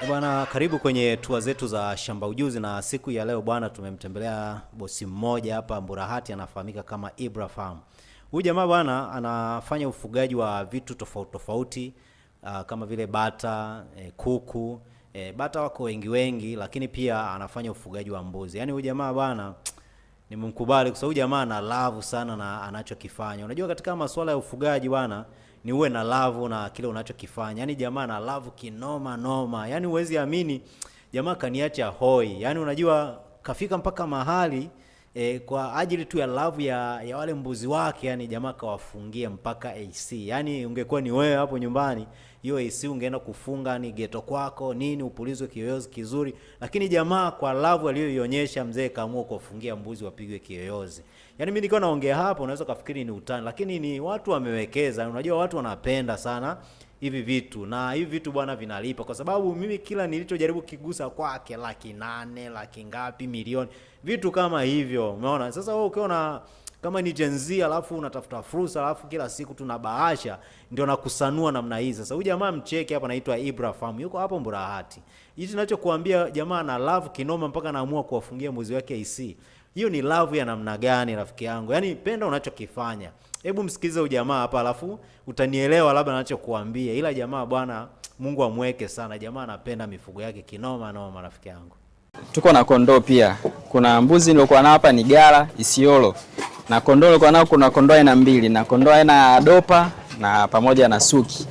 Bwana, karibu kwenye tua zetu za Shamba Ujuzi, na siku ya leo bwana, tumemtembelea bosi mmoja hapa Mburahati, anafahamika kama Ibra Farm. Huyu jamaa bwana anafanya ufugaji wa vitu tofauti tofauti, kama vile bata, kuku, bata wako wengi wengi, lakini pia anafanya ufugaji wa mbuzi. Yaani huyu jamaa bwana nimemkubali kwa sababu jamaa ana love sana na anachokifanya. Unajua katika masuala ya ufugaji bwana ni uwe na love na kile unachokifanya. Yaani jamaa ana love kinoma noma. Yaani huwezi amini jamaa kaniacha hoi. Yaani unajua kafika mpaka mahali kwa ajili tu ya love ya wale mbuzi wake, yani jamaa kawafungia mpaka AC. Yaani ungekuwa ni wewe hapo nyumbani, hiyo AC ungeenda kufunga ni geto kwako nini, upulizwe kiyoyozi kizuri, lakini jamaa kwa love aliyoionyesha mzee kaamua kuwafungia mbuzi wapigwe kiyoyozi. Yaani mimi nikiwa naongea hapo unaweza kufikiri ni utani, lakini ni watu wamewekeza. Unajua watu wanapenda sana hivi vitu na hivi vitu bwana vinalipa, kwa sababu mimi kila nilichojaribu kigusa kwake 800,000, laki ngapi, milioni, vitu kama hivyo, umeona. Sasa wewe ukiona kama ni Gen Z alafu unatafuta fursa alafu kila siku tuna bahasha ndio nakusanua namna hii. Sasa huyu jamaa mcheke hapa, anaitwa Ibra Farm, yuko hapo Mburahati. Hichi ninachokuambia jamaa na love kinoma mpaka anaamua kuwafungia mbuzi wake AC. Hiyo ni love ya namna gani rafiki yangu? Yaani penda unachokifanya. Hebu msikilize huyu jamaa hapa alafu utanielewa labda ninachokuambia. Ila jamaa bwana, Mungu amweke sana. Jamaa anapenda mifugo yake kinoma noma rafiki yangu. Tuko na kondoo pia. Kuna mbuzi niliokuwa nao hapa ni Gala Isiolo. Na kondoo niliokuwa nao kuna kondoo aina mbili, na kondoo aina ya dopa na pamoja na suki.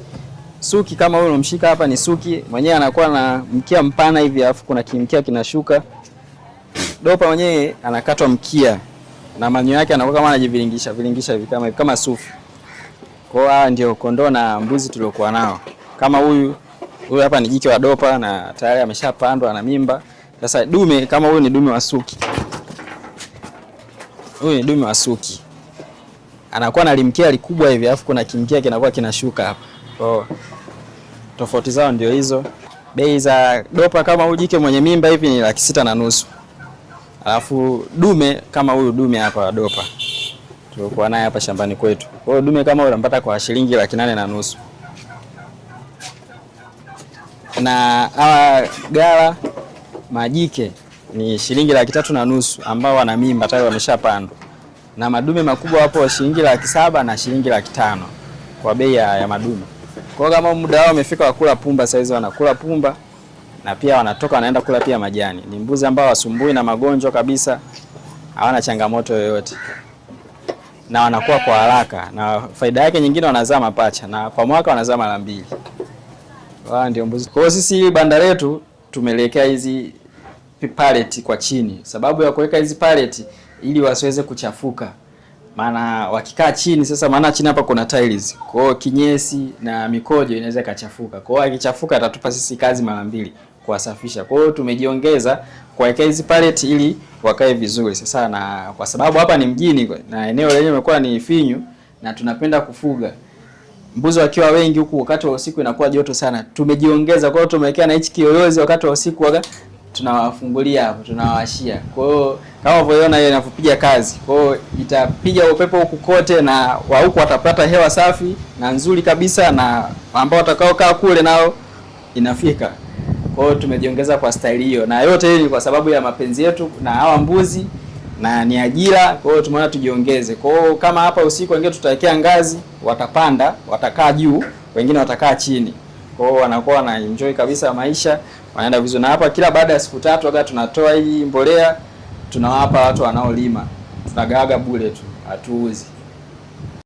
Suki kama huyu unamshika hapa ni suki, mwenyewe anakuwa na mkia mpana hivi alafu kuna kimkia kinashuka. Dopa mwenyewe anakatwa mkia na manyoya yake anakuwa kama anajiviringisha viringisha hivi kama kama sufu. Kwa hiyo hawa ndio kondoo na mbuzi tuliokuwa nao. Kama huyu hapa ni jike wa dopa na tayari ameshapandwa na mimba. Sasa dume kama huyu ni dume wa suki. Huyu ni dume wa suki. Anakuwa na limkia likubwa hivi alafu kuna kimkia kinakuwa kinashuka hapa. Kwa hiyo tofauti zao ndio hizo. Bei za dopa kama huyu jike mwenye mimba hivi ni 650,000. Alafu dume kama huyu dume hapa wa dopa tulikuwa naye hapa shambani kwetu. Kwa hiyo dume kama huyu unampata kwa shilingi 850,000. Na hawa gala majike ni shilingi 350,000 ambao wana mimba tayari wameshapandwa. Na madume makubwa hapo shilingi 700,000 na shilingi 500,000 kwa bei ya madume. Kwa hiyo kama muda wao umefika wa kula pumba, saizi wanakula pumba na pia wanatoka wanaenda kula pia majani. Ni mbuzi ambao wasumbui na magonjwa kabisa, hawana changamoto yoyote. Na wanakuwa kwa haraka, na faida yake nyingine wanazaa mapacha na kwa mwaka wanazaa mara 2. Wao ndio mbuzi. Kwa hiyo sisi banda letu tumelekea hizi pallet kwa chini. Sababu ya kuweka hizi pallet ili wasiweze kuchafuka. Maana wakikaa chini sasa, maana chini hapa kuna tiles. Kwa hiyo kinyesi na mikojo inaweza ikachafuka. Kwa hiyo akichafuka atatupa sisi kazi mara 2 kuwasafisha. Kwa hiyo tumejiongeza kuweka hizi pallet ili wakae vizuri. Sasa na kwa sababu hapa ni mjini na eneo lenyewe limekuwa ni finyu na tunapenda kufuga mbuzi wakiwa wengi huku wakati wa usiku inakuwa joto sana. Tumejiongeza, kwa hiyo tumewekea na hichi kiyoyozi wakati wa usiku waga tunawafungulia hapo, tunawawashia. Kwa hiyo kama unavyoiona hiyo inapopiga kazi. Kwa hiyo itapiga upepo huku kote na wa huku watapata hewa safi na nzuri kabisa, na ambao watakaokaa kule nao inafika. Kwa hiyo tumejiongeza kwa staili hiyo, na yote hii ni kwa sababu ya mapenzi yetu na hawa mbuzi na ni ajira. Kwa hiyo tumeona tujiongeze. Kwa hiyo kama hapa usiku wengine tutawekea ngazi, watapanda, watakaa juu, wengine watakaa chini. Kwa hiyo wanakuwa wana enjoy kabisa maisha, wanaenda vizuri. Na hapa kila baada ya siku 3 wakati tunatoa hii mbolea tunawapa watu wanaolima. Tunagawaga bure tu, hatuuzi.